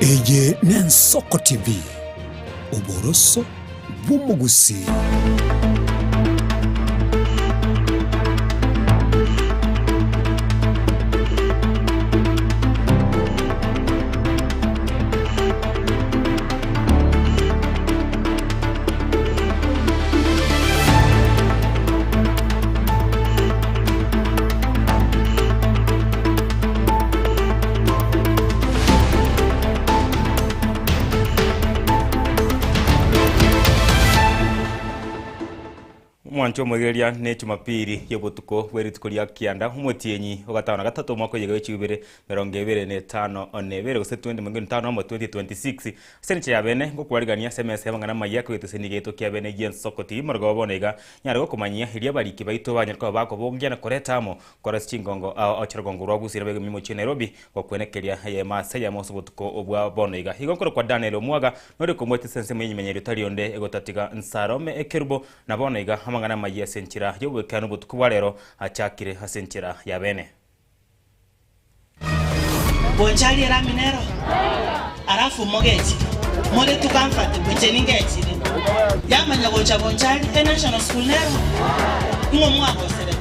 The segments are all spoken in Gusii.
Eye n'Ensoko TV, oboroso bw'omogusii. Omwancho omoigereria ne Jumapili y'obotuko bwe rituko ria kianda omotienyi o gatano na gatato omwaka oyoiga bwe chibere merongo ebere na etano na ebere gose 2051 2026 Ase engencho ya bene, ngokwarigania ase emesa y'amang'ana amaya kogetesenia egeto kia bene gi'ensoko tiri morogao bono iga, nyare gokomanyia erio abariki baito banyare koba bakobongia na koreta amo korwa ase chingongo ao ao chirogongo rwa Gusii na begemi omochie Nairobi gokwenekeria eyemo ase eyemo ase obotuko obwa bono iga. Igo nkorokwa Daniel Omwaga, nore komwete ase ensemo y'enyimenyerio tari onde egotatiga Nsarome Ekerubo, na bono iga amang'ana amaya ase enchera y'oboikeranu obotuko bwa rero achakire ase enchera ya bene. Bonchari erami nero, alafu mogechire, more too comfortable, inche ningechire. Yamanya gocha Bonchari, e national school nero, ing'o mwagoserete?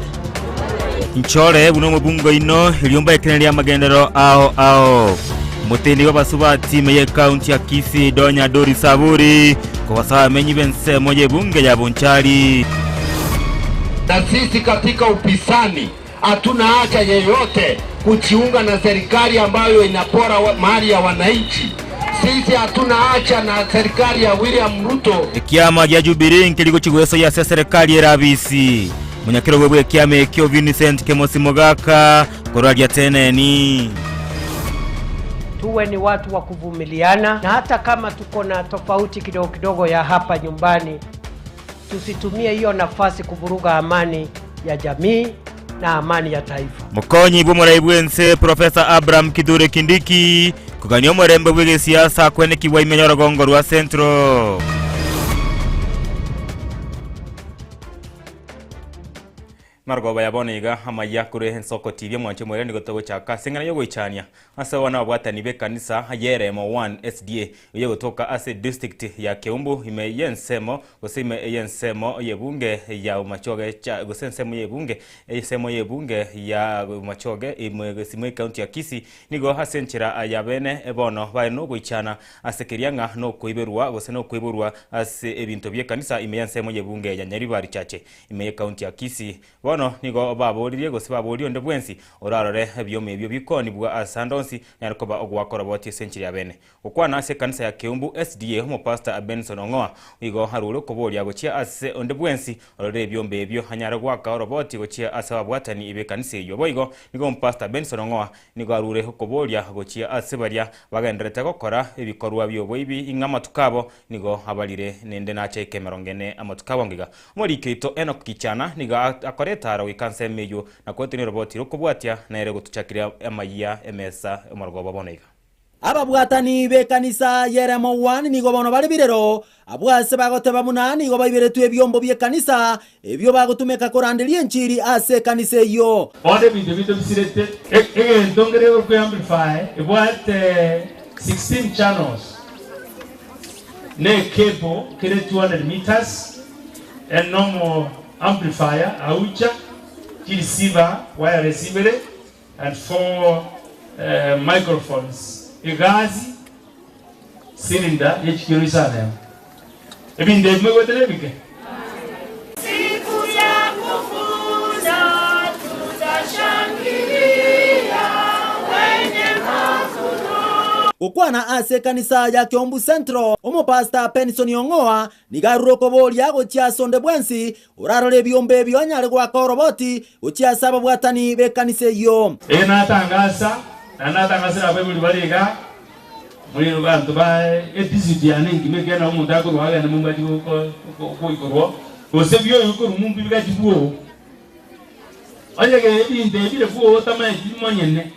Inchore buna omobunge oino, erio mbaekenerie amagenderero ao ao. Omotendi bw'abasubati ime y'ekaunti ya Kisii Donya Doris Aburi kobasaba abamenyi b'ensemo y'ebunge ya Bonchari. Na sisi katika upisani Hatuna haja yeyote kujiunga na serikali ambayo inapora mali ya wananchi. Sisi hatuna haja na serikali ya William Ruto. Ekiama gia Jubilee nkeri gochia gwesoyia ase eserekari ere abisi. Omonyakerogo bw'ekiama ekio Vincent Kemosi Mogaka koraria teneni. Tuwe ni watu wa kuvumiliana na hata kama tuko na tofauti kidogo kidogo ya hapa nyumbani, Tusitumie hiyo nafasi kuvuruga amani ya jamii na amani ya taifa. Mokonyi bw'omorai bw'ense Professor Abraham Kithure Kindiki kogania omorembe bw'egesiasa kwenekigwa ime y'orogongo rwa Central. Marogoba ya bono iga amayia korwa ensoko TV omwanche omoerio nigo togochaka ase eng'ana y'ogoichania ase abana ababwatani b'ekanisa y'eremo 1 SDA eyio egotoka ase district ya Keumbu ime y'ensemo gose ime y'ensemo y'ebunge ya Bomachoge cha gose ensemo y'ebunge ensemo y'ebunge ya Bomachoge ime gose ime ekaunti ya Kisii nigo ase enchera ya bene bono bare nogoichana ase keria ng'a nokoiberwa gose nokoiborwa ase ebinto bi'ekanisa ime y'ensemo y'ebunge ya Nyaribari Chache Ime y'ekaunti ya Kisii bono nigo baboririe gose baborie onde bwensi orarore ebioma ebio bikoonigwa ase ande onsi nere koba ogoaka oroboti ase enchera ya bene. Gokwana ase ekanisa ya Keumbu SDA omopastor Benson Ong'oa nigo arure okoboria gochia ase onde bwensi ororire ebiombe ebio anyare goaka oroboti gochia ase ababwatani b'ekanisa eyio. Boigo nigo omopastor Benson Ong'oa nigo arure okoboria gochia ase baria bagendererete gokora ebikorwa bi'oboibi ing'a amatuko abo Nigo abarire, nende nache ekemerongo ene amatuko abo ngiga. Omoriki oito Enock Gichana nigo akora etaaro goika ensemo eyio, na kwetania oroboti rokobwatia, nere gotuchakiria amayia emesa omorogoba bono iga. Ababwatani b'ekanisa y'eremo one nigo bono bare birero, abwo ase bagoteba buna nigo baiberetwe ebiombo bi'ekanisa, ebio bagotumeka koranderia enchiri ase ekanisa eyio. Bono ebinto ebio tobisirete. Egento nkere ekorokwa amplifier ebwate 16 channels. Ne cable kere 200 meters and nomo amplifier aucha chi receiver wireless ibere and four microphones egasi cylinder ye chikiro isano emo ebinto ebi moigwete nebike. Siku ya kuvuna tutashangilia wenye mavuno. Gokwana ase ekanisa ya Kiombu Central, Omopastor Penison Ong'oa nigo arure okoboria gochia ase onde bwensi orarore ebiombe ebio anyare goaka oroboti gochia ase ababwatani b'ekanisa eyio. Eye natangasa, naende natangasire abaibori bare iga, Muri abanto ba edistrict yane engima ekiagera nabo omonto akorwa agende mumbu achie goikorwa gose bioyo korwa mumbu bigachi bwoo. Onye ebinto ebi bire bwoo otamanyeti monyene,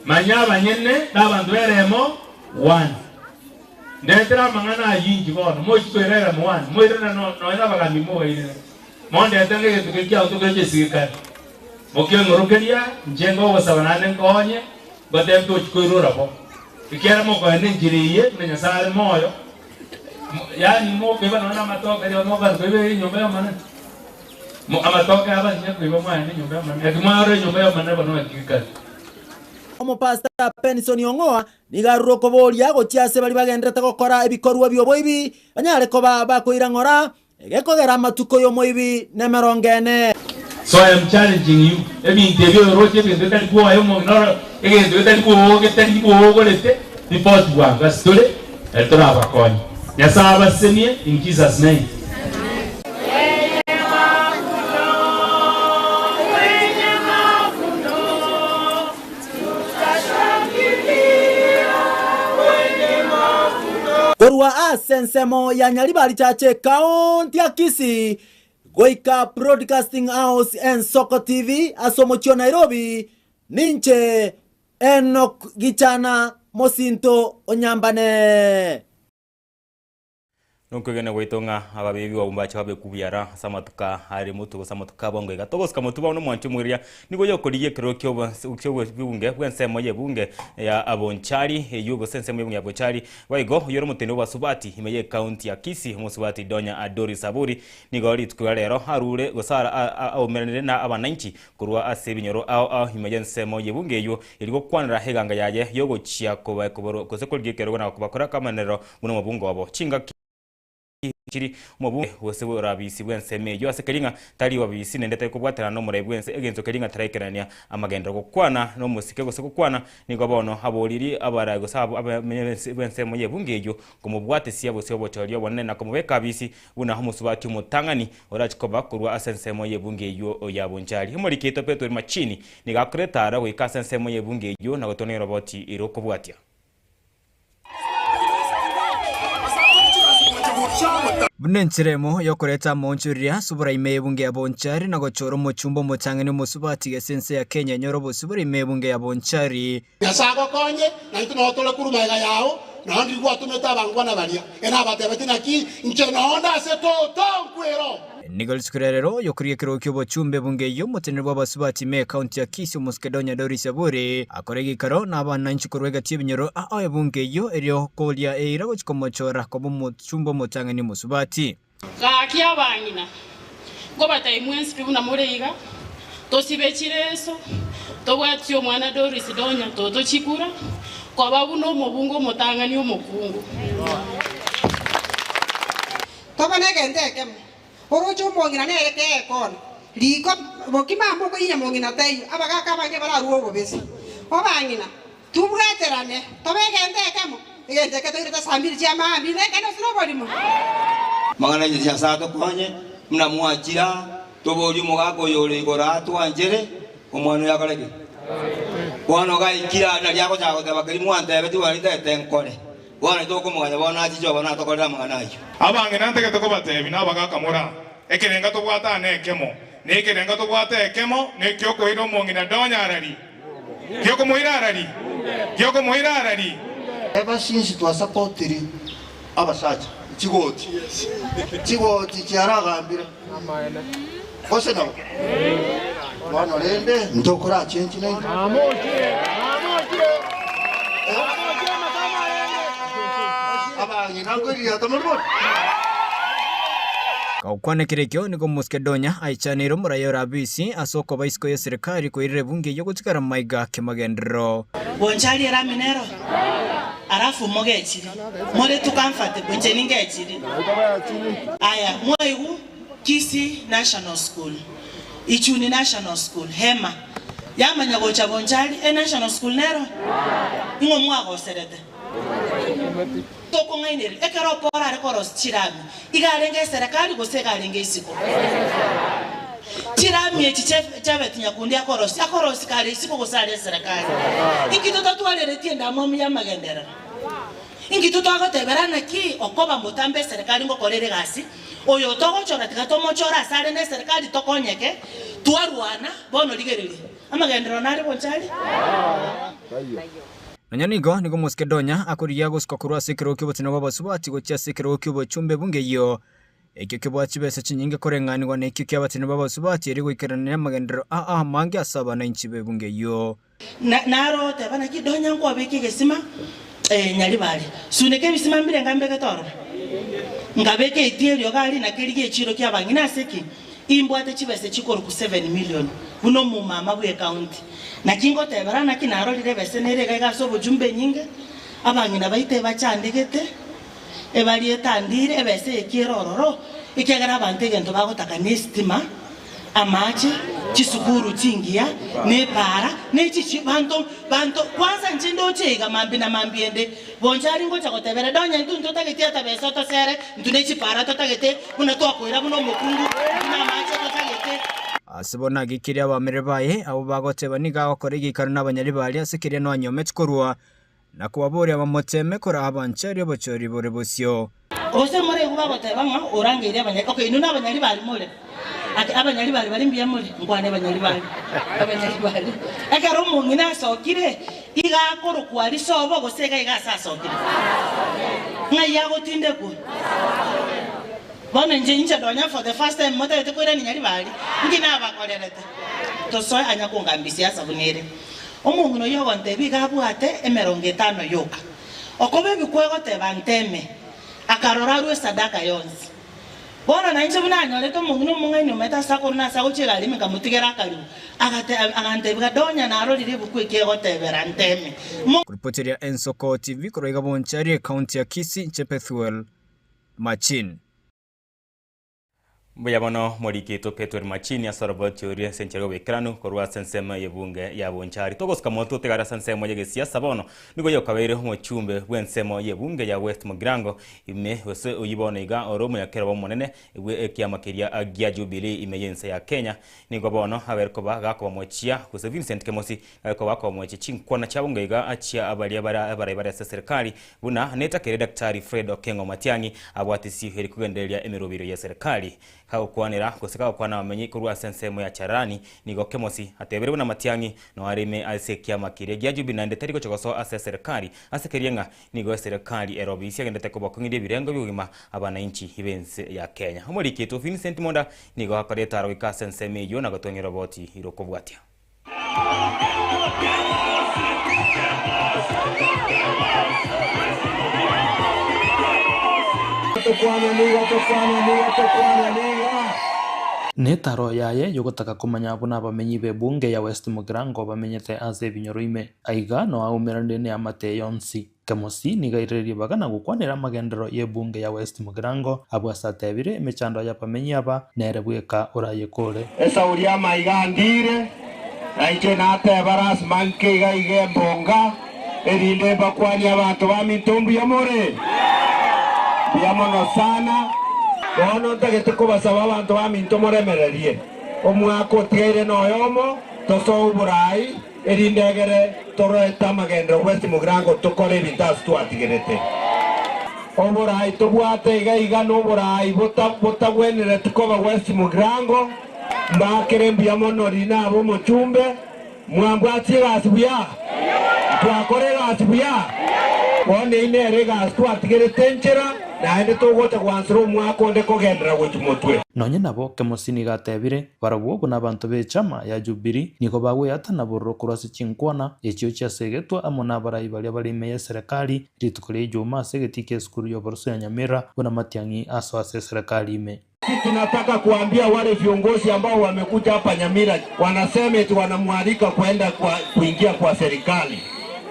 manya abanyene na abanto b'eremo one. Ndetere amang'ana ayio inche bono, mochie koira eremo one, moirane nonya na abagambi mobairire. Mondetere egento keria kiagotoka egesigekare, kare, mokeng'orokeria, inche ngogosaba naende nkonye, ngotebe tochia koirora bo. Ekiagera mokoenda enchera eye buna Nyasae are moyo, yaani mokoiba nonya namatoke rirorio mokogenda koiba enyomba y'Omonene. Amatoke abanyene koiba mwaenda enyomba y'Omonene, naki mwarora enyomba y'Omonene bono naki gekare. Omopastor Penison Ong'oa nigo arure okoboria gochia ase baria bagenderete gokora ebikorwa bi'oboibi, banyare koba bakoira ng'ora, egekogera amatuko y'omoibi nemerongo ene. So I am challenging you, ebinto ebi oroche ebinto bitari bwoye omong'ina oro egento getari bwoo getari bwoo ogorete report bwango ase tore nari torabakonye. Nyasaye abasesenie in Jesus name. Korwa ase ensemo ya Nyaribari Church ekaunti ya Kisii goika Broadcasting House Ensoko TV ase omochie o Nairobi, ninche Enock Gichana mosinto o Nyambane. Nokwegena gwaito ng'a ababebi babo mbache babe kubiara ase amatuko are motwe gose amatuko abo ngoiga. Togosika motwe bao nomwancho omoiroria nigo oyokorigia ekerero ki'obunge bw'ensemo y'ebunge ya Bonchari eyio gose ensemo y'ebunge ya Bonchari. Boigo oyore omotende bw'abasubati ime y'ecounty ya Kisii omosubati Donya Doris Aburi nigo rituko ria rero arure gose aumeranire na abananchi korwa ase ebinyoro ao ao ime y'ensemo y'ebunge eyio erio gokwanera eganga yaye y'ogochia gose korigia ekerogo na kobakora akamenerero Buna omobunge obo chingaki chiri omobunge gose orabisi bw'ensemo eyio ase keria ng'a tari obisi naende tari kobwaterana nomorai bw'ense egento keria ng'a taraikerania amagenderero gokwana nomosike gose gokwana nigo bono aboriri abarai gose abamenyi b'ensemo y'ebunge eyio komobwatesia gose obochori obonene na komobeka abisi buna omosubati omotang'ani orache koba korwa ase ensemo y'ebunge eyio ya Bonchari. Omoriki oito Petero Machini nigo akoreta ara goika ase ensemo y'ebunge eyio na gotwana eroboti erokobwatia. Buna enchera emo y'okoreta amaonchoreria ase oboraime y'ebunge ya Bonchari na gochora omochumba omotang'ani omosubati gese ense ya Kenya enyore obosibore ime y'ebunge ya Bonchari. Nyasae agokonye, na intwe nao tore korwa magega yao, nao ndiri gwatomete abangwana baria. Ere nabatebetie, Naki inche nao nde ase toto nkwero. Nigo rituko ria rero yokorigia ekerogo ki'obochumbe ebunge eyio omoteneneri bw'abasubati ime ekaunti ya Kisii Omosukedonya Doris Aburi akore egeikaro na abananchi korwa egati y'ebinyoro ao ebunge eyio erio koria eira gochia komochora koba omochumbe omotang'ani omosubati. Gaki abang'ina, nkobatebia mwensi pi buna more iga, tosibe chireso, tobwatie omwana Doris Donya totochikura, koba buna omobunge omotang'ani omokungu. Tobe negento ekemo, oroche omong'ina nere keekona riko, bokima amo okoyinya mong'ina taiyo, abagaaka abange bararue obobisi. Obang'ina, tobwaterane, tobe egento ekemo, egento eke toirete saa mbiri chia maambia, nekende gose noborimo? Amang'ana aye Nyasae atokonye, buna mwachire aa, toborie omogaka oyo ore igoro aa twanchere, omwana oyo akore ki? Bono gaikire aa nario agochaka goteba keria mwantebetie bono ntagete nkore. Bono tokomoganya bono achiche obo natokorere amang'ana ayio. Abang'ina ntagete kobatebia na abagaaka more, Ekerenga tobwate aa nekemo, na ekerenga tobwate ekemo nekiokoira omong'ina Donya arari, giokomoira arari, giokomoira arari. Ever since twasapotiri abasacha chigoti, chigoti chiaragambire gose nabo? Bono rende ntokorachenchi naintwe. Abang'ina nkoiririata more bono. Gokwana kerekio nigo Moskedonya aichaneire omoraia ore Abisi ase okoba isiko y'eserekari koirera ebunge eyio gotigara maiga kemagenderero. Bonchari erami nero? Alafu mogechiri. More too comfortable, inche ningechiri. Aya, mwaigwa Kisii National School, Ichuni National School, Hema, yamanya gocha Bonchari, e National School nero? Ing'o mwagoserete? Tokong'ainereria, ekero Paul are korosia chirami, iga arenge eserekari gose iga arenge isiko? Chirami echi Jabet Nyakundi akorosia, akorosia kare isiko gose are eserekari? Inki totatwareretie endamwamu y'amagenderero? Inki totagotebera naki okoba motambe eserekari ngokora ere egasi? Oyo togochora tiga tomochore ase are neserekari tokonyeke, twarwana, bono rigereria, amagenderero nare bonsi are? Nonya nigo, nigo Moskedonya akorigia gosuka korwa ase ekerogo ki'obotenenku bw'abasubati gochia ase ekerogo ki'obochumbe bunge eyio, ekio kebwate chibesa chinyinge koreng'anigwa nekio ki'abatenenku b'abasubati erio goikeranania amagenderero aa amange ase abanainchi b'ebunge eyio. Naro oteba, Naki donya nkwabeke egesima? Eh, Nyaribari. Suneka ebisima mbire ngambegete ororo. Nkabeka eiti eriogo aria na keria gi'echiiro ki'abang'ina ase ki? Imbwate chibesa chikorokwa 7 million buna omomama bw'ecounty. Naki ngotebera naki narorire ebesa nere iga iga ase obojumbe enyinge, abang'ina baito ebachandegete, ebariete andire, ebesa eye ki ere ororo, ekiagera abanto egento bagotaka ne estima, amache, chisukuru chingiya, na epaara, na echichi, banto, banto, kwanza inche ndoche iga mambia na mambia ende, boncha aria ngocha gotebera, Donya intwe ntotageti ata besa otosere, intwe ne chipaara totagete, buna twakoira buna omokungu, intwe na amache totagete. Ase bono agekirie abamere baye, abwo bagoteba nigo agokora egeikaro nabanyaribari ase keria noanyometi korwa, na kobaboria bamoteeme koraa abanchari obochori bore bosio. Gose moraigwe bagoteba ng'a orangeire abanyari, okay, inwe nabanyaribari more? Ake abanyaribari baria mbuya more? Nkwane abanyaribari, abanyaribari. Ekero omong'ina asokire, iga akorokwa aria sobo gose iga iga ase asokire? Ng'ai agotindekwa? Bono inche inche nonya for the first time motagete koirania nyaribari, inki nabakorerete? Tosoe anya kongambia siasa buna ere. Omong'ina oyio ogontebia iga abwate emerongo etano yoka. Okoba ebikwa egoteba nteme, akarora arue esadaka yonsi. Bono nainche buna anyorete omong'ina omong'aini omanyete ase akorwa na ase agochia egari ime nkamotigera akaribu, agate agantebia iga, Donya narorire ebuku eke egotebera nteme. Mo. Kuripoteria Ensoko TV korwa iga Bonchari, Ekaunti ya Kisii, inche Pethuel Machin. Mbuya mono morikitwe Pethuel Machini ase oroboti oria ase enchera y'oboikeranu korwa ase ensemo y'ebunge ya Bonchari. Togosika mono totigare ase ensemo y'egesiasa bono nigo yokabeire omochumbe bw'ensemo y'ebunge ya West Mugirango ime gose oyio bono iga ore omonyakerobo omonene bwe ekiama keria gia Jubilee ime y'ense ya Kenya. Nigo bono abeire koba gakobamochia gose Vincent Kemosi abeire koba gakobamochia chinkwana chia bunge iga chia baria bare abarai bare ase eserikali Buna netakere Daktari Fred Okengo Matiang'i abwatisie eri kogendereria emeroberio y'eserekari. Kagokwanera gose kagokwana abamenyi korwa ase ensemo ya Charani, nigo Kemosi atebire buna Matiang'i no arime ase ekiama keria gia Jubilee naende tari gocha gosoa ase eserekari ase keria ng'a nigo eserekari ere obisi agendete kobakong'iria ebirengo bi'obogima abanainchi b'ense ya Kenya. Omoriki oito Vincent Monda nigo akoreta aro goika ase ensemo eyio na gotong'ia roboti rokobwatia. Netaro yaye yogotaka komanya buna abamenyi b'ebunge ya West Mugirango bamenyete ase ebinyoro ime. Aiga noaumeranire neamate yonsi. Kemosi nigo airire ribaga na gokwanera amagenderero y'ebunge ya West Mugirango, abwo ase atebire emechando y'abamenyi aba nere bweka orayekore. Esauri amaiga andire, na inche nateba lasima nke iga iga embonga, erinde mbakwanie abanto baminto mbuya more? Mbuya mono sana. Bono ntagete kobasaba abanto baminto moremererie, omwaka otigaire noyomo, tosoe oboraai, Erinde egere toroete amagenderero West Mugirango tokore ebinto ase twatigerete. Oboraai tobwate iga iga noboraai botagwenereti koba West Mugirango. Mbakere mbuya mono rina abe omochumbe, mwambwatie egasi buya? Ntwakora egasi buya? Bono eyio nere egasi twatigerete enchera, naende togocha gwansera omwaka onde kogenderera gochia motwe. Nonye nabo, Kemosi nigo atebire, Barabwo buna abanto b'echama ya Jubili nigo bagweatana bororo korwa ase chinkwana echio chiasegetwe amo nabarai baria bare ime y'eserekari rituko ria Ijumaa ase egetii ki'esukuru y'oboroso ya Nyamira buna Matiang'i asoa ase eserekari ime. Sisi tunataka kuambia wale viongozi ambao wamekuja hapa Nyamira wanasema eti wanamwalika kwenda kwa, kuingia kwa serikali.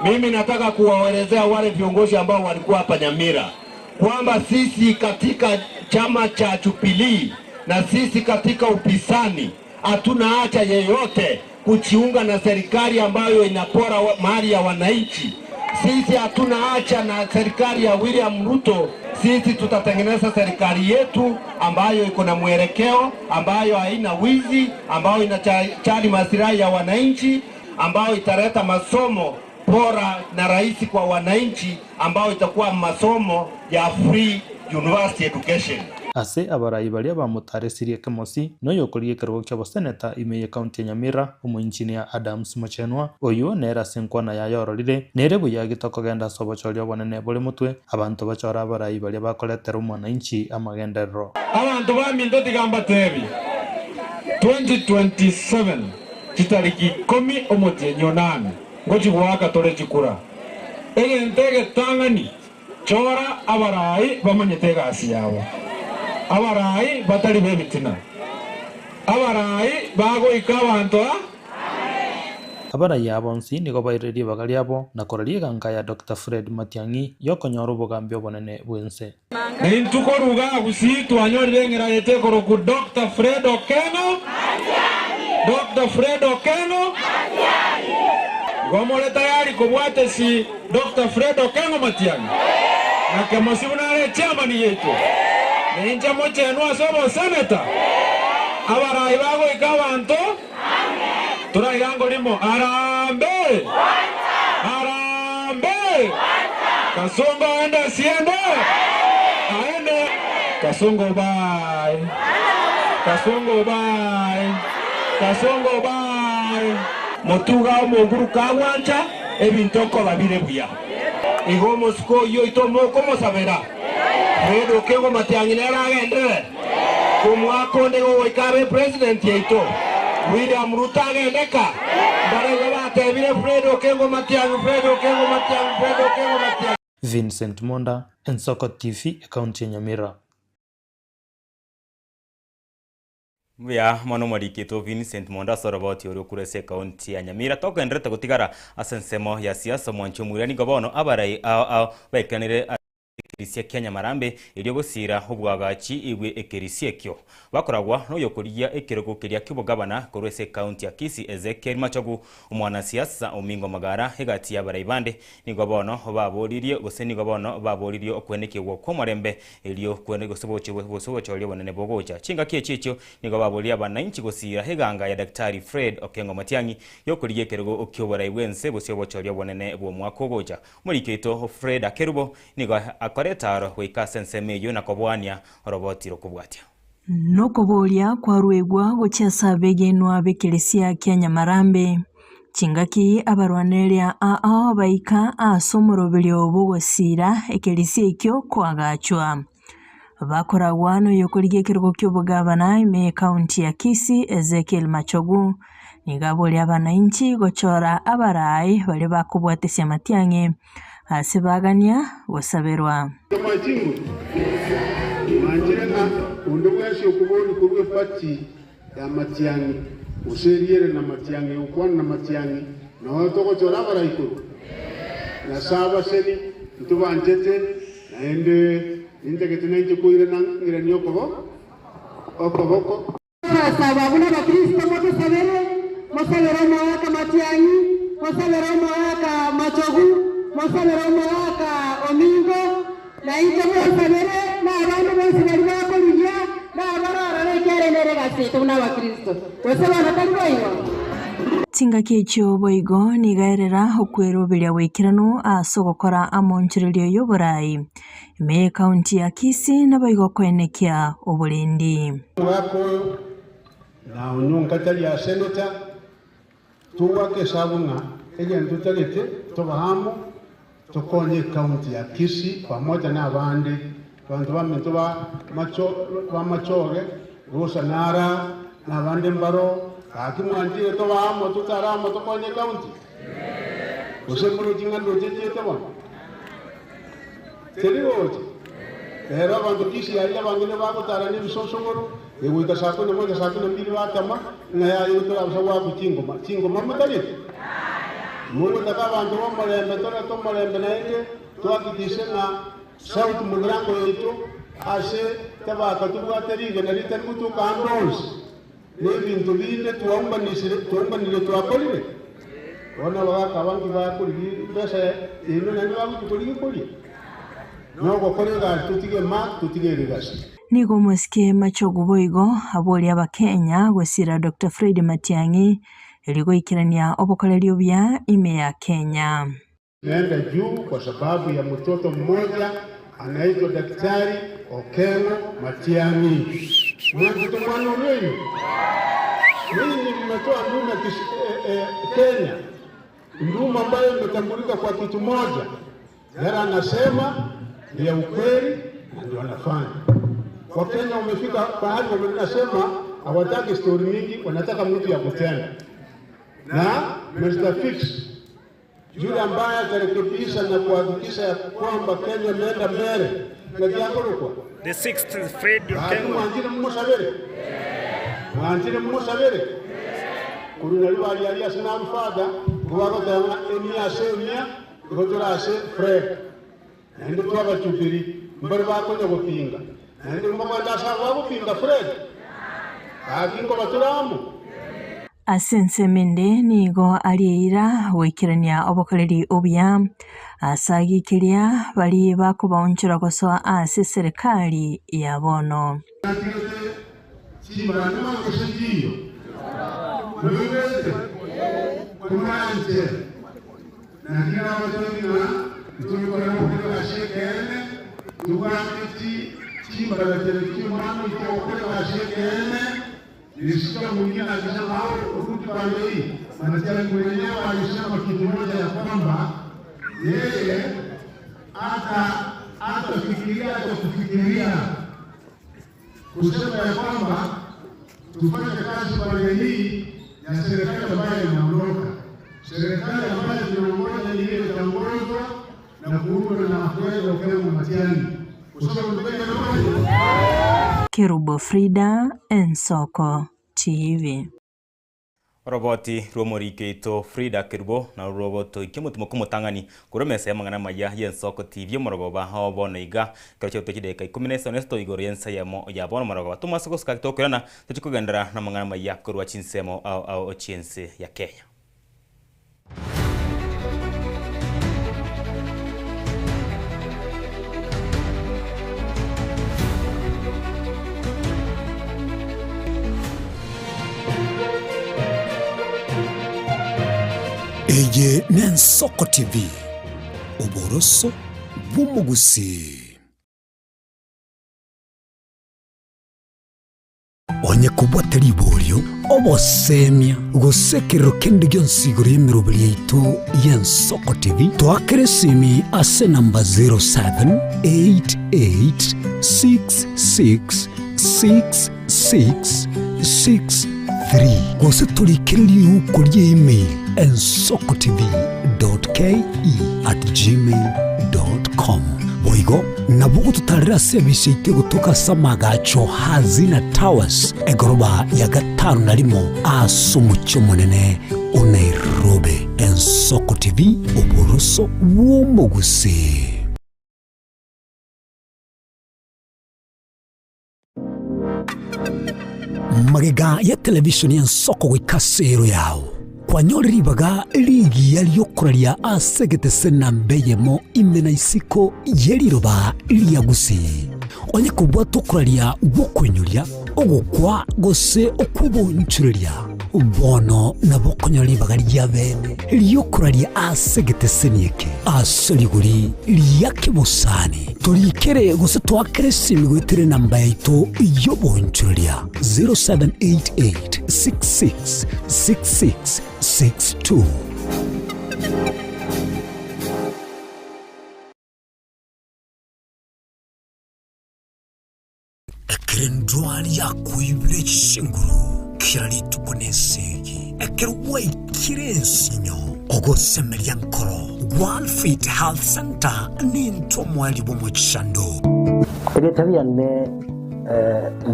Mimi nataka kuwaelezea wale viongozi ambao walikuwa hapa Nyamira kwamba sisi katika chama cha Jubilee na sisi katika upinzani hatuna haja yeyote kujiunga na serikali ambayo inapora mali ya wananchi. Sisi hatuna haja na serikali ya William Ruto. Sisi tutatengeneza serikali yetu ambayo iko na mwelekeo, ambayo haina wizi, ambayo inajali maslahi ya wananchi, ambayo italeta masomo bora na rahisi kwa wananchi, ambayo itakuwa masomo ya free university education. Ase abarai baria bamotaresirie Kemosi, noyokorigia ekerogo ki'oboseneta ime y'ecounty ya Nyamira, omoengineer Adams Mochenwa, oyio nere ase enkwana yaye ororire, nere buya gitokogenda ase obochori obonene bore motwe, abanto bachore abarai baria bakoretera omwananchi amagenderero. Abanto baminto tiga mbateebie, 2027 chitariki ikomi omotienyi onane, ngochia goaka tore chikura. Egento egetang'ani, chora abarai bamanyete egasi yabo, abarai batari b'ebitina, abarai bagoika abanto a. Abarai aba bonsi nigo bairire ribaga riabo na koraria eganka ya Doctor Fred Matiang'i y'okonyora obogambi obonene bw'ense. Naintwe korwa igaa Gusii twanyorire eng'era yaito ekorokwa Doctor Fred Okengo, Doctor Fred Okengo. Igo more tayari kobwatesi Doctor Fred Okengo Matiang'i na Kemosi buna are echairman yaito, na inche mochenwe ase oboseneta, abarai bagoika abanto toraiga rimo Harambee! Harambee! Kasongo aende asiende? Aende! Kasongo bye! Kasongo bye! Kasongo bye! Motuga omonguru kagwancha, ebinto nkoba bire buya. Igo omosike oyio oito mokomosabera, Fred Okengo Matiang'i nere agenderere, komwaka onde gogoika abe president yaito, William Ruto agende ka, mbare igo batebire Fred Okengo Matiang'i, Fred Okengo Matiang'i, Fred Okengo Matiang'i. Vincent Monda, Ensoko TV, Ekaunti ya Nyamira. Mbuya mono omorikito Vincent Mondo ase oroboti oria okorwa ase ekaunti ya Nyamira. Togendererete gotigara ase ensemo ya siasa omwanchi omoira nigo bono abarai ao ao baikeranire ase ekerisia kia Nyamarambe erio gosiira obwagachi bwe ekerisia ekio. Bakoragwa noyokorigia ekerogo keria ki'obogabana korwa ase ekaunti ya Kisii Ezekiel Machogu omwanasiasa Omingo Magara egati y'abarai bande nigo bono baboririe gose nigo bono baboririe okwenekigwa kw'omorembe Erio kwene gose boche gose obochori obonene bogocha. Chingaki echio echio nigo baboririe abanainchi gosiira eganga ya Daktari Fred Okengo Matiang'i y'okorigia ekerogo ki'oborai bw'ense gose obochori obonene bw'omwaka ogocha. Omoriki oito Freda Kerubo nigo akora etaaro goika ase ensemo eyio na koboania oroboti rokobwatia. Nokoboria kwaruegwa gochia ase abegenwa b'ekeresia kia Nyamarambe. Chingaki abarwanereria ao baika ase omoroberio bw'ogosiira ekerisia ekio koagachwa. Bakoragwa noyokorigia ekerogo ki'obogabana ime y'ekaunti ya Kisii Ezekiel Machogu, nigo aboria abanainchi gochora abarai baria bakobwatesia amatiang'i ase bagania gosaberwa. Tomoe chinguru? Mwanchire ng'a onde bwensi okoboria korwa ebati y'amatiang'i, gose eriere namatiang'i, gokwana namatiang'i, nao togochora abarai korwa? Nyasae abaseni, ntobanchete, naende nintagete nainche koirana ng'iranie okoboko okoboko. Twasaba buna Abakristo motosabere, mosabere omoaka Matiang'i, mosabere omoaka Machogu, mosabere omoaka Omingo, na inche mosabere na abande bonsi baria bakorigia na abarorore ekiagera nere egasi yaito buna Abakristo. Gose bono tari boigo? Chingaki echio boigo nigo erera okweroberia goikeranu ase ogokora amonchorerio y'oborai ime y'ekaunti ya Kisii naboigo koenekia oborendi. Omogaka oyo na onyonka tari a senator, Togoaka esabu ng'a egento totagete tobe amo tokonye ecounty ya Kisii pamoja na abande abanto baminto ba Machoge, Rosa Nara na abande mbaro gaki mwanchire tobe amo totare amo tokonye ecounty? Gose morochi ng'a ndoche chiete bono? Teri gocha. Rero abanto Kisii aria abange nibagotara nebisosogoro, egoika saa kumi na moja saa kumi na mbili batama, ng'a yaya torabosa goakwa chingoma. Chingoma motagete? Mogotaka abanto b'omorembe, torete omorembe naende tohakikishe ng'a South Mugirango yaito ase tabaka tobwate rigena ritari gotoka ande onsi, na ebinto binde twaumbanisire twaumbanire twakorire. Bono abagaaka abange bakorigia embesa yaino naende bagochia korigia koria. Nogokora egasi totige ma totige rigasi. Nigo omosike Machogu boigo aboria abakenya gosira Doctor Fred Matiang'i erio goikerania obokoreri obuya ime ya Kenya. Naenda juu kwa sababu ya mtoto mmoja anaitwa Daktari Okengo Matiang'i. Mwanchete mwana oria oino? Ninyi mmetoa ndume Kenya, ndume ambayo imetambulika kwa kitu moja. Yale anasema ni ya ukweli na ndio anafanya. Wakenya wamefika pahali wanasema hawataki story mingi, wanataka mtu ya kutenda. Na Mr. Fix Yule ambaye atarekebisha na kuhakikisha ya kwamba Kenya imeenda mbele na kiakorokwa The sixth is Fred Okengo. mwanjire mmusabire mwanjire mmusabire kuruna rwariaria ase narufada ngobagoteba emia ase emia igo torase Fred naende twabachubiri mbari bakonya gopinga naende mbagwenda ase bagopinga Fred bakingo baturamu Ase ensemo ende nigo arieira goikerania obokoreri obuya ase agikiria bari bakobaonchora gosoa ase eserekari ya bono. Chimbanamagosenjiyo mwebete kumanje nakirabatolina ntulikoramukolebashekene tugamiti chimbalatelekiumano itokolebashekene nilisikia mwingine akisema au Ruti pande hii Matiang'i mwenyewe alisema kitu moja ya kwamba yeye hata hatafikiria hata kufikiria kusema ya kwamba tufanye kazi pande hii ya serikali ambayo inaondoka. Serikali ambayo tunaongoza ni ile itaongozwa na kuundwa na Fred Okengo Matiang'i. Kusema mpende Kerubo Frida, Ensoko TV. Roboti rw'omorikeito Frida Kerubo na roboto ikimutimo kumutang'ani kurwa mesa ya mang'ana maya y'Ensoko TV omorogoba obono iga kero chiato chideka ikumi na isano esito igoro y'ensa yamo ya bono morogoba tomase gosuka tokoirana tochikogendera na mang'ana maya korwa chinsemo ao ao chiense ya Kenya. Eye n'Ensoko TV, oboroso bw'omogusii. Onye kobwate riborio, obosemia, gose ekerero kende gionsi igoro y'emeroberi yaito y'Ensoko TV, toakere esimi ase enamba 0788666663 gose torikere riuko ria email ensokotv.ke@gmail.com. Boigo nabo gototarera ase ebise yaito egotoka ase amagacho Hazina Towers egoroba ya gatano na rimo ase omochie omonene o Nairobi. Ensoko TV, oboroso bw'omogusii. Magega ya televishoni y'ensoko goika ase ero yao, kwanyore ribaga rigiya ri'okoraria ase egetese namba eyemo ime na isiko ye riroba ria Gusii. Onye kobwata okoraria gw'okoinyoria, ogokwa gose okw'obonchoreria, Bono nabo okonyora ribaga ria bene ri'okoraria ase egeteseni eke ase rigori ria kebosani. Torikere gose toakere esimi goetera enamba yaito y'obonchoreria 0788666662. Ekero endwari yakoibire chinguru kera rituko nesegi, ekero gwaikire ensinyo, ogosemeria nkoro, One Fit Health Center nintwe omoerio bw'omochando. Erieta riane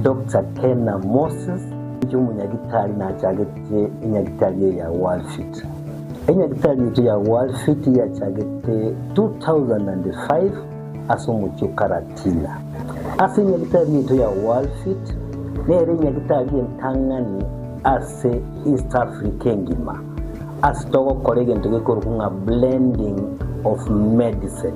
Doctor Kena Moses, inche omonyagitari nachagete enyagitari eye ya Worldfit. Enyagitari yaito ya Worldfit yachagete 2005 ase omochie o Karatina. Ase enyagitari yaito ya Worldfit nere enyagitari entang'ani ase East Africa engima ase togokora egento gekorokwa ng'a blending of medicine.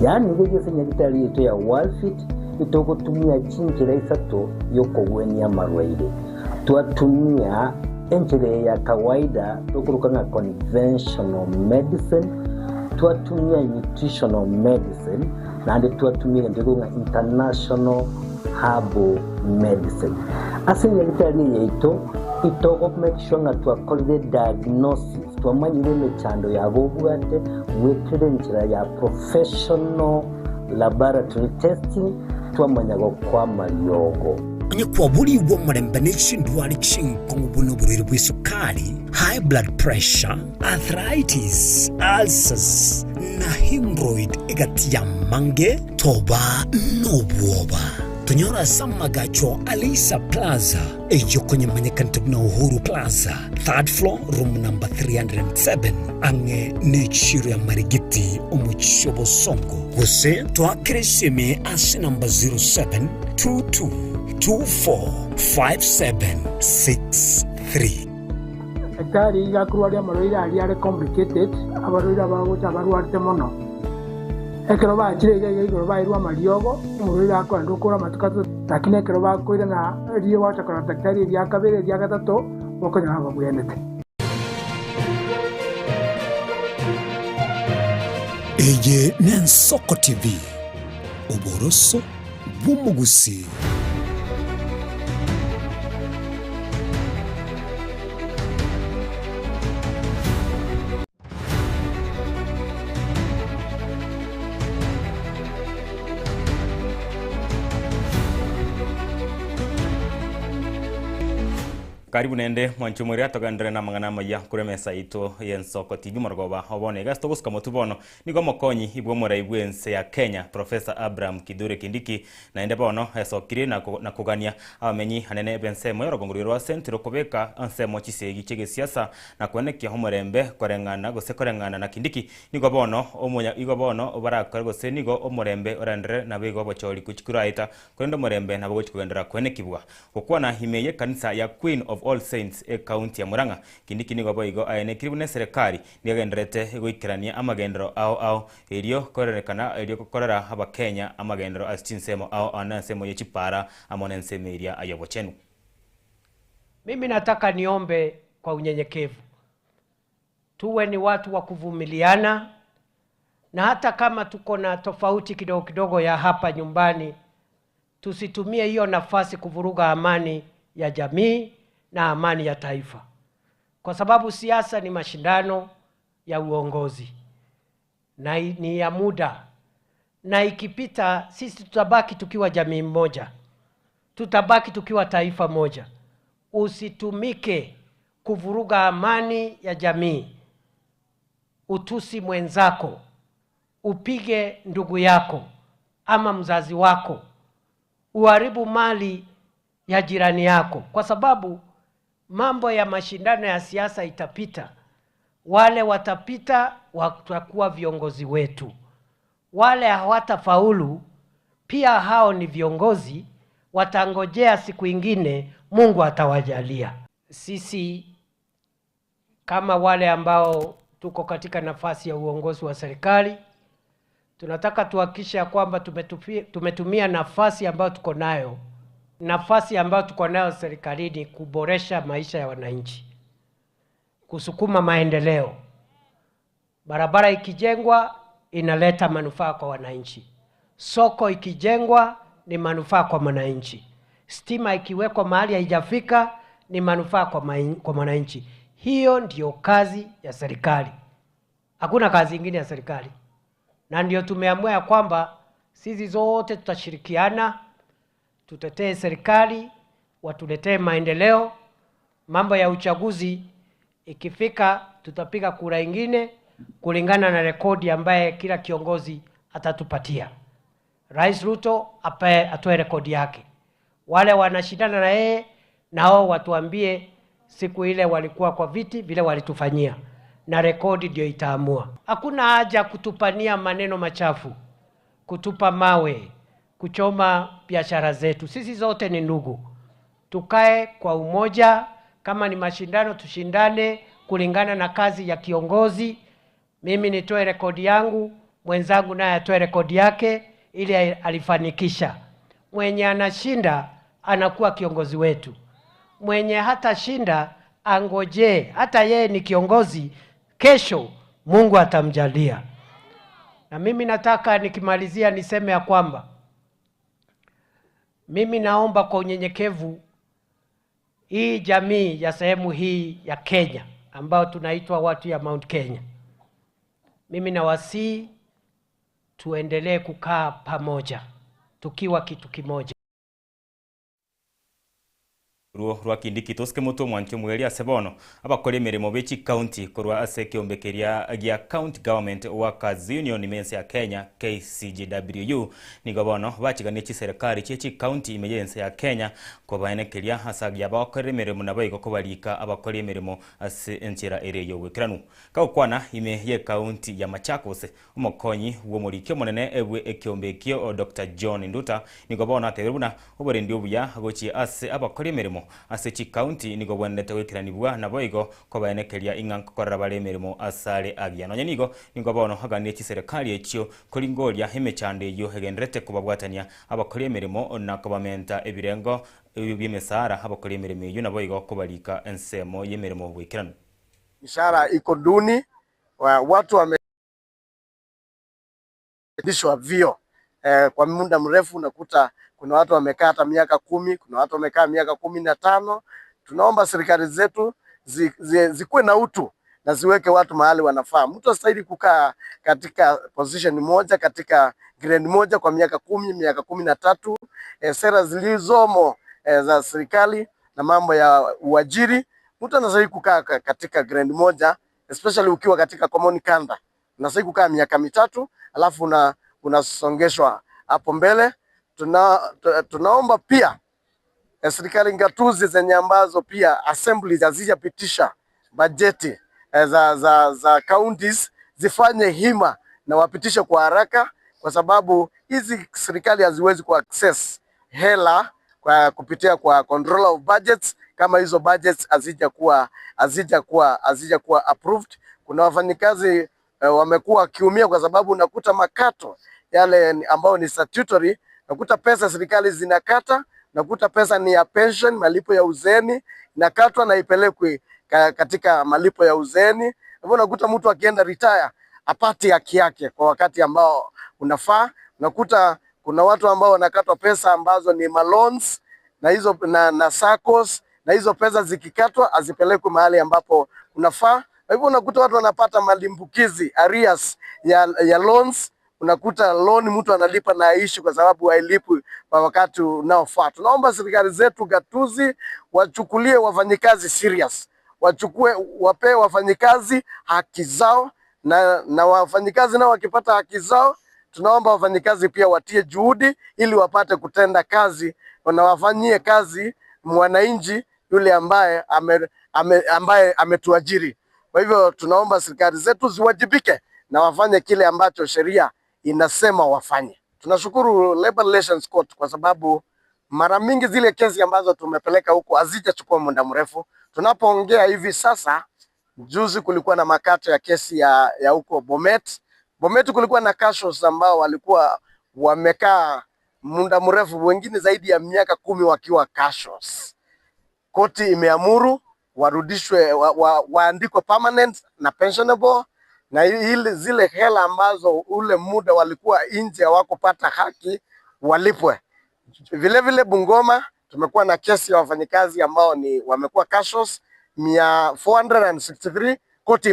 Yaani iga ase enyagitari yaito ya Worldfit itogotumia chinchera isato yokogwenia amarwaire. Twatumia enchera eye ya kawaida tokoroka ng'a conventional medicine, twatumia nutritional medicine, naende twatumia egento gekorokwa ng'a international herbal medicine. Ase enyagitari eye yaito, itogo make sure ng'a twakorire diagnosis, twamanyire emechando yabo obwate, goetera enchera ya professional laboratory testing, twamanya gokoa amariogo. Onye kwaborigwe omorembe ne chindwari chinkong'u buna oborwaire bw'esukari, high blood pressure, arthritis, ulcers, na hemorrhoid egati y'amange, toba nobwoba. Tonyore ase amagacho a Leisa Plaza, eyio konyemanyekanete buna Uhuru Plaza, third floor, room number 307, ang'e n'echiro ya Marigiti, omochie o Bosongo. Gose toakere esimi ase namba 0722245763. Daktari iga akorwaria amarwaire aria are complicated, abarwaire abagocha abarwarete mono. Ekero bachire iga iga igoro bairwe amariogo, omorwaire akoenda okore amatuko atato, lakini ekero bakoirana riria gwacha korora daktari eria kabere eria gatato, bokonyora babwenerete. Eye n'Ensoko TV, oboroso bw'omogusii. Karibu naende mwanche omorero togenderere namang'ana amaya korwa emesa yaito y'Ensoko TV morogoba o bono iga ase togosuka motwe bono nigo omokonyi bw'omorai bw'ense ya Kenya Professor Abraham Kithure Kindiki naende bono esokirie na na kogania abamenyi anene b'ensemo y'orogongo rwa Central kobeka ensemo chisegi chi'egesiasa na koenekia omorembe koreng'ana gose koreng'ana na Kindiki nigo bono omonya igo bono barakore gose nigo omorembe oraenderere naboigo obochori gochia koraeta korende omorembe nabo gochia kogenderera koenekigwa. Gokwana ime y'ekanisa ya Queen of All Saints ekaunti ya Murang'a, Kindiki nigo boigo aenekire buna eserekari nigo egendererete goikerania amagenderero ao ao erio korerekana erio gokorera abakenya amagenderero ase chinsemo ao ao na ensemo ye chipara amo nensemo eria y'obochenu. Mimi nataka niombe kwa unyenyekevu, tuwe ni watu wa kuvumiliana, na hata kama tuko na tofauti kidogo kidogo ya hapa nyumbani, tusitumie hiyo nafasi kuvuruga amani ya jamii na amani ya taifa, kwa sababu siasa ni mashindano ya uongozi na ni ya muda, na ikipita sisi tutabaki tukiwa jamii moja, tutabaki tukiwa taifa moja. Usitumike kuvuruga amani ya jamii, utusi mwenzako, upige ndugu yako ama mzazi wako, uharibu mali ya jirani yako, kwa sababu mambo ya mashindano ya siasa itapita. Wale watapita watakuwa viongozi wetu, wale hawatafaulu pia hao ni viongozi, watangojea siku ingine, Mungu atawajalia. Sisi kama wale ambao tuko katika nafasi ya uongozi wa serikali, tunataka tuhakikishe ya kwamba tumetumia nafasi ambayo tuko nayo, nafasi ambayo tuko nayo serikalini kuboresha maisha ya wananchi, kusukuma maendeleo. Barabara ikijengwa inaleta manufaa kwa wananchi, soko ikijengwa ni manufaa kwa mwananchi, stima ikiwekwa mahali haijafika ni manufaa kwa kwa mwananchi. Hiyo ndiyo kazi ya serikali, hakuna kazi ingine ya serikali, na ndio tumeamua ya kwamba sisi zote tutashirikiana, tutetee serikali, watuletee maendeleo. Mambo ya uchaguzi ikifika, tutapiga kura ingine kulingana na rekodi ambaye kila kiongozi atatupatia. Rais Ruto atoe rekodi yake, wale wanashindana na yeye nao watuambie siku ile walikuwa kwa viti vile walitufanyia, na rekodi ndio itaamua. Hakuna haja kutupania maneno machafu, kutupa mawe, kuchoma biashara zetu. Sisi zote ni ndugu, tukae kwa umoja. Kama ni mashindano, tushindane kulingana na kazi ya kiongozi. Mimi nitoe rekodi yangu, mwenzangu naye atoe rekodi yake, ili alifanikisha. Mwenye anashinda anakuwa kiongozi wetu, mwenye hatashinda angojee, hata yeye ni kiongozi, kesho Mungu atamjalia. Na mimi nataka nikimalizia niseme ya kwamba mimi naomba kwa unyenyekevu hii jamii ya sehemu hii ya Kenya ambao tunaitwa watu ya Mount Kenya, mimi nawasihi tuendelee kukaa pamoja tukiwa kitu kimoja. Orwo rwa Kindiki tosike motwe omwanchi omweri ase bono abakora emeremo be chikaunti korwa ase ekeombe keria gia County Government Workers Union ime ense ya Kenya KCGWU nigo bono bachiganie chiserekari chie chikaunti ime y'ense ya Kenya kobaenekeria ase agiya bagokorera emeremo naboigo kobarika abakori emeremo ase enchera ere y'oboikeranu. Kagokwana ime y'ekaunti ya Machakos, omokonyi bw'omoriki omonene bwe ekeombe ekio Dr John Nduta nigo bono atebire buna oborendi obuya gochia ase abakori emeremo ase chikaunti nigo bwenerete goikeranibwa naboigo kobaenekeria ing'a nkokorera bare emeremo asare agiya. Nonya nigo nigo bono aganirie chiserekari echio koringoria emechando eyio egendererete kobabwatania abakori emeremo na kobamenta ebirengo bi'emesara abakori emeremo eyio naboigo kobarika ensemo y'emeremo boikeranu. Mishahara iko duni, watu wamepandishwa vyeo kwa muda mrefu. Unakuta kuna watu wamekaa hata miaka 10, kuna watu wamekaa miaka 15. Tunaomba serikali zetu zikuwe na utu na ziweke watu mahali wanafaa. Mtu astahili kukaa katika position moja katika grade moja kwa miaka 10, miaka 13. Sera zilizomo za serikali na mambo ya uajiri, mtu anastahili kukaa katika grade moja, especially ukiwa katika common kanda. Unastahili kukaa miaka 3 alafu unasongeshwa hapo mbele. Tunaomba pia serikali ngatuzi zenye ambazo pia assemblies hazijapitisha bajeti za counties zifanye hima na wapitishe kwa haraka, kwa sababu hizi serikali haziwezi ku access hela kwa kupitia kwa controller of budgets kama hizo budgets hazijakuwa approved. Kuna wafanyikazi wamekuwa wakiumia kwa sababu unakuta makato yale ambayo ni statutory, unakuta pesa serikali zinakata, unakuta pesa ni ya pension, malipo ya uzeeni inakatwa na ipelekwe katika malipo ya uzeeni. Hivyo unakuta mtu akienda retire apati haki yake kwa wakati ambao unafaa. Unakuta kuna watu ambao wanakatwa pesa ambazo ni maloans na hizo na SACCOS, na hizo pesa zikikatwa hazipelekwi mahali ambapo unafaa. Kwa hivyo unakuta watu wanapata malimbukizi arrears ya loans. Unakuta loan mtu analipa na aishi kwa sababu hailipwi kwa wakati unaofaa. Tunaomba serikali zetu gatuzi wachukulie wafanyikazi serious, wapee wafanyikazi haki zao, na wafanyikazi nao wakipata haki zao, tunaomba wafanyikazi pia watie juhudi ili wapate kutenda kazi na wafanyie kazi mwananchi yule ambaye ametuajiri. Kwa hivyo tunaomba serikali zetu ziwajibike na wafanye kile ambacho sheria inasema wafanye. Tunashukuru Labor Relations Court kwa sababu mara mingi zile kesi ambazo tumepeleka huko hazijachukua muda mrefu. Tunapoongea hivi sasa, juzi kulikuwa na makato ya kesi ya huko Bomet. Bomet kulikuwa na casuals ambao walikuwa wamekaa muda mrefu, wengine zaidi ya miaka 10 wakiwa casuals. Koti imeamuru warudishwe, waandikwe permanent na pensionable, na ile zile hela ambazo ule muda walikuwa nje hawakupata haki walipwe. Vile vile Bungoma tumekuwa na kesi ya wafanyikazi ambao ni wamekuwa casuals 463. Koti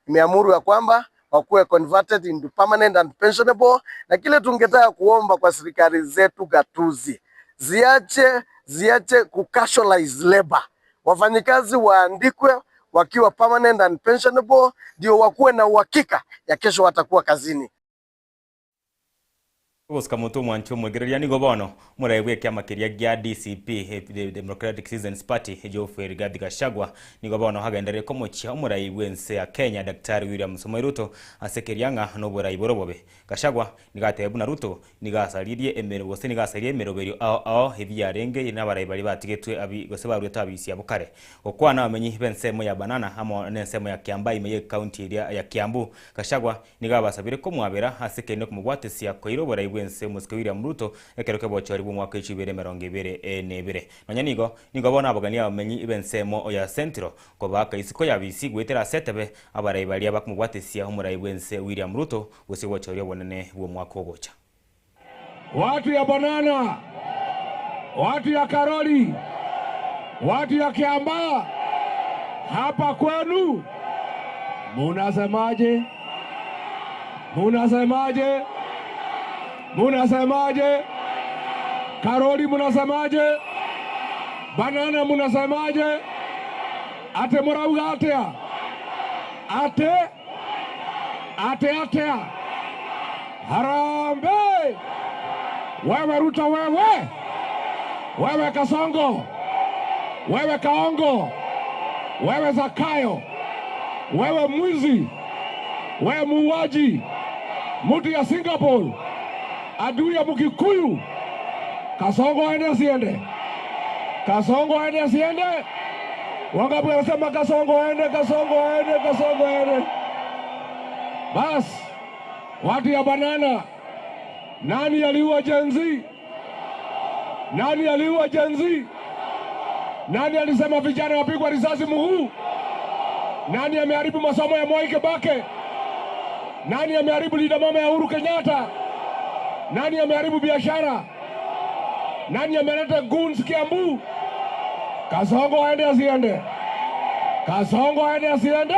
imeamuru ya kwamba wakuwe converted into permanent and pensionable. Na kile tungetaka kuomba kwa serikali zetu gatuzi ziache kucasualize labor. Wafanyikazi waandikwe wakiwa permanent and pensionable, ndio wakuwe na uhakika ya kesho watakuwa kazini. Gusika mutu mwancho mwegereria nigo bono muraibwe kiama kiria gia DCP, the Democratic Citizens Party, Geoffrey Rigathi Gachagua nigo bono hagenderere komochia omuraibwe ense ya Kenya Daktari William Samoei Ruto ase keriang'a n'oborai borobobe. Gachagua nigatebu na Ruto nigasaririe emero gose nigasarie emeroberio ao ao ebiarenge n'abarai bari batigetwe abi gose barwete abisi abo kare. Gokwana abamenyi b'ensemo ya Banana amo n'ensemo ya Kiambaa ime ye county area ya Kiambu, Gachagua nigabasabire komwabera ase kende komobwatesia koira oborai bw'ense Mosike William Ruto ekero kebochori bw'omwaka echibere emerongo ebere nebere. Nonya nigo bono abagani abamenyi b'ensemo ya Central kobaka isiko ya bisi gwetera asetebe abarai baria bakomobwatesia omorai bw'ense William Ruto gose bochori obonene bw'omwaka ogocha. Watu ya Banana, watu ya Karoli, watu ya Kiambaa, hapa kwenu munasemaje? Munasemaje? Munasemaje? Karoli munasemaje? Banana munasemaje? Ate murauga atia? Ate ate atia? Harambee! Wewe Ruto, wewe wewe Kasongo, wewe Kaongo, wewe Zakayo, wewe mwizi, wewe muuaji, mtu ya Singapore, adui ya Mkikuyu. Kasongo aende asiende? Kasongo aende asiende? Wangapi wanasema Kasongo aende, Kasongo aende, Kasongo aende? Bas, watu ya banana, nani aliua Gen Z? Nani aliua Gen Z? Nani alisema vijana wapigwa risasi mguu? Nani ameharibu masomo ya Mwai Kibaki? Nani ameharibu linda mama ya Uhuru Kenyatta? Nani ameharibu biashara? Nani ameleta goons Kiambu? Kasongo aende asiende? Kasongo aende asiende?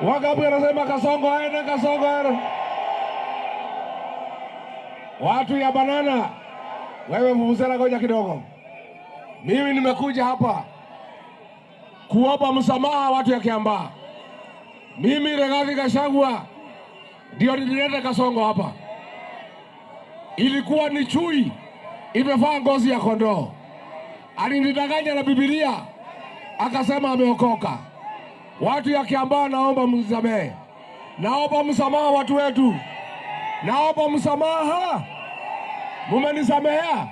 Wangapi wanasema Kasongo aende, Kasongo aende? Watu ya banana, wewe vuvuzela, ngoja kidogo. Mimi nimekuja hapa kuomba msamaha watu ya Kiambaa. Mimi Rigathi Gachagua ndio nilileta Kasongo hapa. Ilikuwa ni chui imevaa ngozi ya kondoo. Alinidanganya na Biblia akasema ameokoka. Watu ya Kiambaa, naomba mnisamehe, naomba msamaha watu wetu, naomba msamaha. Mumenisamehea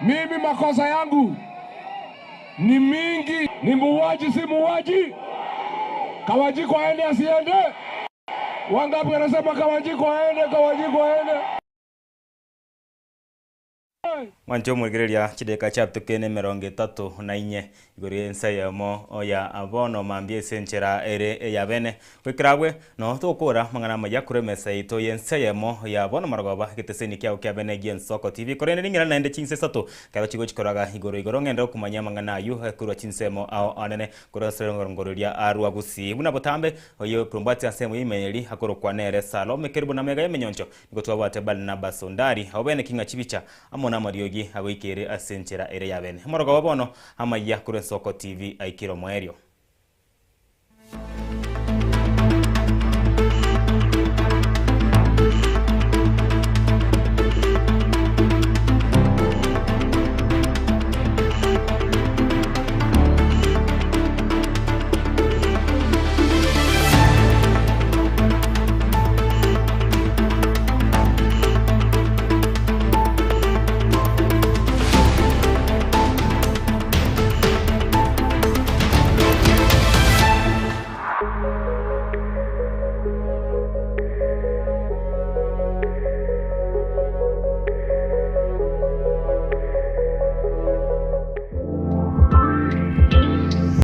mimi, makosa yangu ni mingi. Ni muuaji, si muuaji? Kawajiko aende asiende? Wangapi wanasema Kawajiko aende, Kawajiko aende? Mwanche omwegereria chideka chiatukene emerongo etato na inye igoro ya ense eyemo ya bono mambia ase enchera ere eya bene goikera abwe no togokora amang'ana amaya korwa emesa yaito ya ense eyemo ya bono marogoba egeteseni kiago kia bene gia Ensoko TV korende ning'ina naende chinsa isato ekero chigochikoraga igoro igoro ng'ende okomanya amang'ana aywo korwa chinsemo ao anene korwa ase orongororia arwa gusii buna botambe oyo prombwati ase emo ya imenyeri akorokwa nere Salome keribu na mega ya emenyoncho nigo twabwate Barnabas Ondari abwo bene king'a chibicha amo na amariogi agoikere ase enchera ere ya bene. Omorogoba bono amaiya korwa Ensoko TV aikire omoerio.